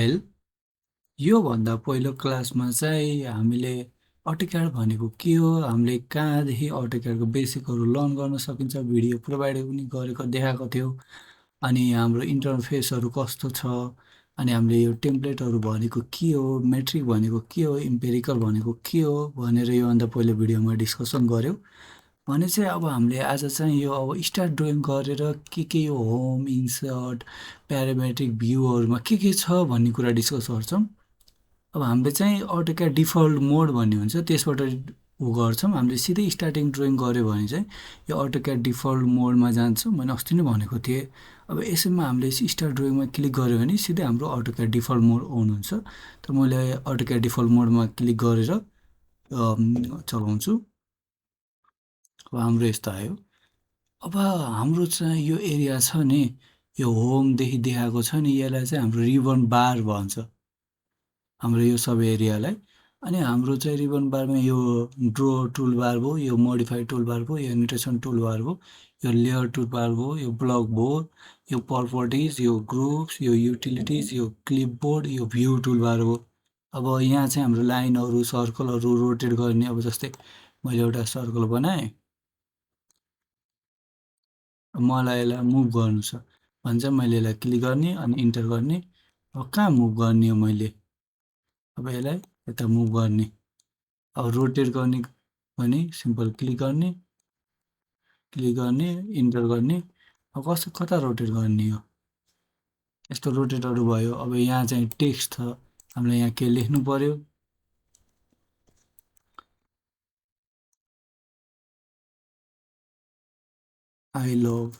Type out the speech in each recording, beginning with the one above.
Well, योभन्दा पहिलो क्लासमा चाहिँ हामीले अटोक्याड भनेको के हो, हामीले कहाँदेखि अटोक्याडको बेसिकहरू लर्न गर्न सकिन्छ, भिडियो प्रोभाइड पनि गरेको देखाएको थियो। अनि हाम्रो इन्टरफेसहरू कस्तो छ, अनि हामीले यो टेम्प्लेटहरू भनेको के हो, मेट्रिक भनेको के हो, इम्पेरिकल भनेको के हो भनेर योभन्दा पहिलो भिडियोमा डिस्कसन गऱ्यौँ। भने चाहिँ अब हामीले आज चाहिँ यो अब स्टार्ट ड्रइङ गरेर के यो होम, इन्सर्ट, प्यारामेट्रिक भ्यूहरूमा के छ भन्ने कुरा डिस्कस गर्छौँ। अब हामीले चाहिँ अटोक्याड डिफल्ट मोड भन्ने हुन्छ, त्यसबाट गर्छौँ। हामीले सिधै स्टार्टिङ ड्रइङ गऱ्यो भने चाहिँ यो अटोक्याड डिफल्ट मोडमा जान्छौँ, मैले अस्ति नै भनेको थिएँ। अब यसैमा हामीले स्टार्ट ड्रइङमा क्लिक गऱ्यो भने सिधै हाम्रो अटोक्याड डिफल्ट मोड अन हुन्छ। त मैले अटोक्याड डिफल्ट मोडमा क्लिक गरेर चलाउँछु। अब हाम्रो यस्तो आयो। अब हाम्रो चाहिँ यो एरिया छ नि, यो होमदेखि देखाएको छ नि, यसलाई चाहिँ हाम्रो रिबन बार भन्छ, हाम्रो यो सब एरियालाई। अनि हाम्रो चाहिँ रिबन बारमा यो ड्रो टुल बार भयो, यो मोडिफाई टुल बार भयो, यो एनिमेसन टुल बार भयो, यो लेयर टुल बार भयो, यो ब्लक भयो, यो प्रपर्टिज, यो ग्रुप्स, यो युटिलिटिज, यो क्लिपबोर्ड, यो भ्यू टुल बार हो। अब यहाँ चाहिँ हाम्रो लाइनहरू, सर्कलहरू रोटेट गर्ने, अब जस्तै मैले एउटा सर्कल बनाएँ, मलाई यसलाई मुभ गर्नु छ भने चाहिँ मैले यसलाई क्लिक गर्ने अनि इन्टर गर्ने। अब कहाँ मुभ गर्ने हो मैले, अब यसलाई यता मुभ गर्ने। अब रोटेट गर्ने भने सिम्पल क्लिक गर्ने, इन्टर गर्ने। अब कस्तो कता रोटेट गर्ने हो, यस्तो रोटेटहरू भयो। अब यहाँ चाहिँ टेक्स्ट छ, हामीले यहाँ के लेख्नु पर्यो, I love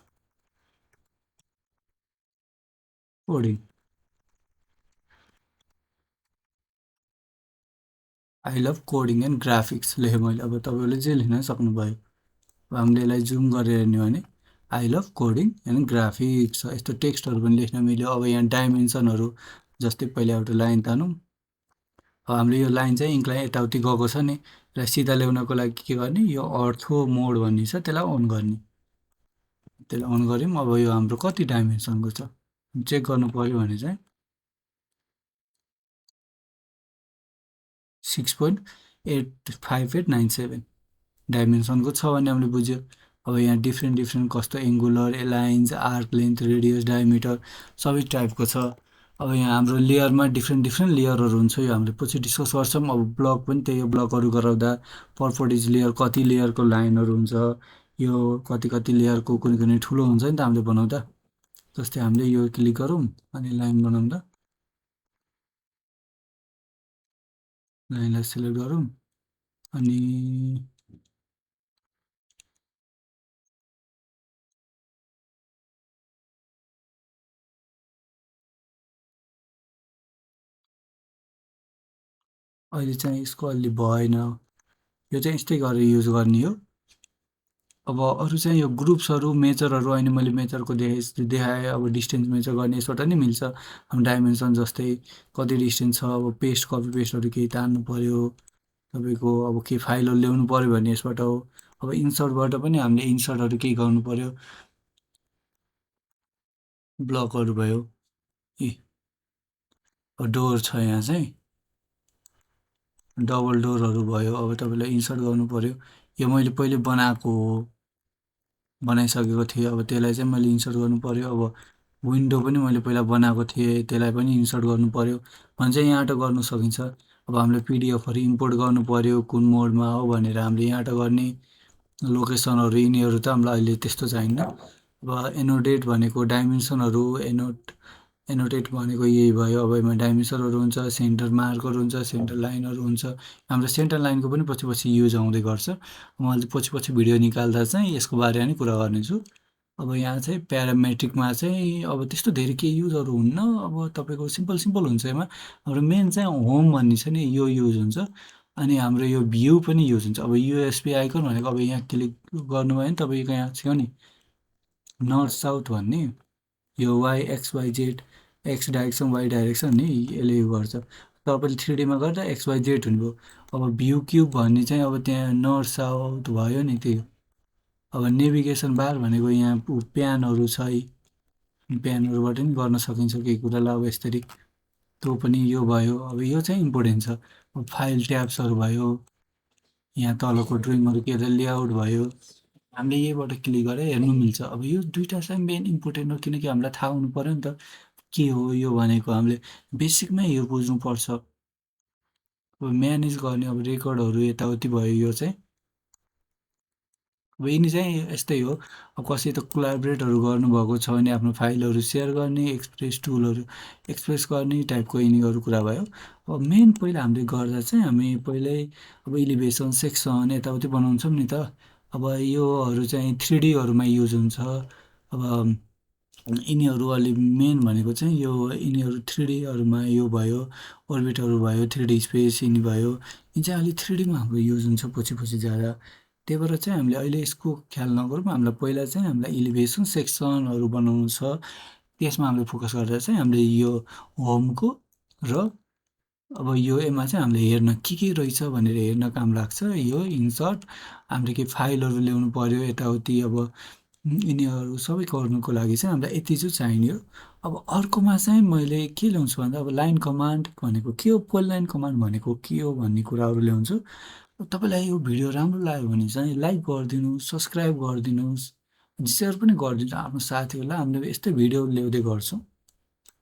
coding, I love coding and graphics लेखेँ मैले। अब तपाईँले जे लेख्न सक्नुभयो। अब हामीले यसलाई जुम गरेर हेर्ने भने I love coding and graphics, यस्तो टेक्स्टहरू पनि लेख्न मिल्यो। अब यहाँ डाइमेन्सनहरू, जस्तै पहिला एउटा लाइन तानौँ। अब हामीले यो लाइन चाहिँ इङ्कलाई यताउति गएको छ नि, यसलाई सिधा ल्याउनको लागि के गर्ने, यो अर्थो मोड भन्ने छ, त्यसलाई अन गर्ने। त्यसलाई अन गऱ्यौँ। अब यो हाम्रो कति डाइमेन्सनको छ चेक गर्नु पऱ्यो भने चाहिँ 6.85897 डाइमेन्सनको छ भने हामीले बुझ्यो। अब यहाँ डिफ्रेन्ट कस्तो angular, alliance, arc length, radius, diameter सबै टाइपको छ। अब यहाँ हाम्रो लेयरमा डिफ्रेन्ट लेयरहरू हुन्छ, यो हामीले पछि डिस्कस गर्छौँ। अब ब्लक पनि त्यही हो, ब्लकहरू गराउँदा पर्पोटिज लेयर, कति लेयरको लाइनहरू हुन्छ, यो कति लेयरको कुनै ठुलो हुन्छ नि त हामीले बनाउँदा। जस्तै हामीले यो क्लिक गरौँ अनि लाइन बनाउँदा लाइनलाई सिलेक्ट गरौँ अनि अहिले चाहिँ यसको अलि भएन, यो चाहिँ यस्तै गरेर युज गर्ने हो। अब अरू चाहिँ यो ग्रुप्सहरू, मेजरहरू, अहिले मैले मेजरको देखाएँ। अब डिस्टेन्स मेजर गर्ने यसबाट नि मिल्छ। अब डाइमेन्सन जस्तै कति डिस्टेन्स छ, अब पेस्ट कपी पेस्टहरू केही तान्नु पऱ्यो तपाईँको, अब केही फाइलहरू ल्याउनु पऱ्यो भने यसबाट हो। अब इन्सर्टबाट पनि हामीले इन्सर्टहरू केही गर्नु पऱ्यो, ब्लकहरू भयो। ए अब डोर छ, यहाँ चाहिँ डबल डोरहरू भयो। अब तपाईँलाई इन्सर्ट गर्नु पऱ्यो, यो मैले पहिले बनाइसकेको थिएँ। अब त्यसलाई चाहिँ मैले इन्सर्ट गर्नु पऱ्यो। अब विन्डो पनि मैले पहिला बनाएको थिएँ, त्यसलाई पनि इन्सर्ट गर्नु पऱ्यो भने चाहिँ यहाँबाट गर्नु सकिन्छ। अब हामीले पिडिएफहरू इम्पोर्ट गर्नु पऱ्यो, कुन मोडमा हो भनेर हामीले यहाँबाट गर्ने। लोकेसनहरू यिनीहरू त हामीलाई अहिले त्यस्तो चाहिन्न। अब एनोडेट भनेको डाइमेन्सनहरू, एनोटेट भनेको यही भयो। अब यसमा डाइमेन्सनहरू हुन्छ, सेन्टर मार्कहरू हुन्छ, सेन्टर लाइनहरू हुन्छ। हाम्रो सेन्टर लाइनको पनि पछि युज आउँदै गर्छ। मैले पछि भिडियो निकाल्दा चाहिँ यसको बारेमा नि कुरा गर्नेछु। अब यहाँ चाहिँ प्यारामेट्रिकमा चाहिँ अब त्यस्तो धेरै केही युजहरू हुन्न। अब तपाईँको सिम्पल हुन्छ यसमा। हाम्रो मेन चाहिँ होम भन्ने छ नि, यो युज हुन्छ। अनि हाम्रो यो भ्यू पनि युज हुन्छ। अब युएसबी आइकन भनेको, अब यहाँ क्लिक गर्नुभयो भने तपाईँको यहाँ छ नि नर्थ साउथ भन्ने, यो Y X Y Z, X direction Y direction नि यसले यो गर्छ। तपाईँले 3Dमा गर्दा एक्स वाइ जेड हुनुभयो। अब भ्यू क्युब भन्ने चाहिँ अब त्यहाँ नर्थ साउथ भयो नि त्यो। अब नेभिगेसन बार भनेको यहाँ प्यानहरू छ है, प्यानहरूबाट नि गर्न सकिन्छ केही कुरालाई। अब यसरी त्यो पनि यो भयो। अब यो चाहिँ इम्पोर्टेन्ट छ। अब फाइल ट्याब्सहरू भयो, यहाँ तलको ड्रइङहरू के अरे लेआउट भयो। हामीले यहीबाट क्लिक गरेर हेर्नु मिल्छ। अब यो 2टा चाहिँ मेन इम्पोर्टेन्ट हो, किनकि हामीलाई थाहा हुनु पर्यो नि त, के हो यो भनेको। हामीले बेसिकमै यो बुझ्नुपर्छ। अब म्यानेज गर्ने अब रेकर्डहरू यताउति भयो यो चाहिँ। अब यिनी चाहिँ यस्तै हो। अब कसै त कोलाबरेटहरू गर्नुभएको छ भने आफ्नो फाइलहरू सेयर गर्ने, एक्सप्रेस टुलहरू एक्सप्रेस गर्ने टाइपको यिनीहरू कुरा भयो। अब मेन पहिला हामीले गर्दा चाहिँ हामी पहिल्यै अब इलिभेसन, सेक्सन यताउति बनाउँछौँ नि त। अब योहरू चाहिँ 3Dहरूमा युज हुन्छ। अब यिनीहरू अलि मेन भनेको चाहिँ यो यिनीहरू 3Dहरूमा यो भयो, ओर्बिटहरू भयो, 3D स्पेस यिनी भयो। यिनी चाहिँ अलि 3Dमा हाम्रो युज हुन्छ पछि पछि जाँदा। त्यही भएर चाहिँ हामीले अहिले यसको ख्याल नगरौँ। हामीलाई पहिला चाहिँ हामीलाई इलिभेसन सेक्सनहरू बनाउनु छ। त्यसमा हामीले फोकस गरेर चाहिँ हामीले यो होमको र अब यो यसमा चाहिँ हामीले हेर्न के रहेछ भनेर हेर्न काम लाग्छ। यो इन्सर्ट हामीले केही फाइलहरू ल्याउनु पर्यो यताउति। अब यिनीहरू सबै गर्नुको लागि चाहिँ हामीलाई यति चाहिँ चाहियो। अब अर्कोमा चाहिँ मैले के ल्याउँछु भन्दा अब लाइन कमान्ड भनेको के हो, पोल लाइन कमान्ड भनेको के हो भन्ने कुराहरू ल्याउँछु। तपाईँलाई यो भिडियो राम्रो लाग्यो भने चाहिँ लाइक गरिदिनुहोस्, सब्सक्राइब गरिदिनुहोस्, सेयर पनि गरिदिनुहोस् आफ्नो साथीहरूलाई। हामीले यस्तै भिडियो ल्याउँदै गर्छौँ।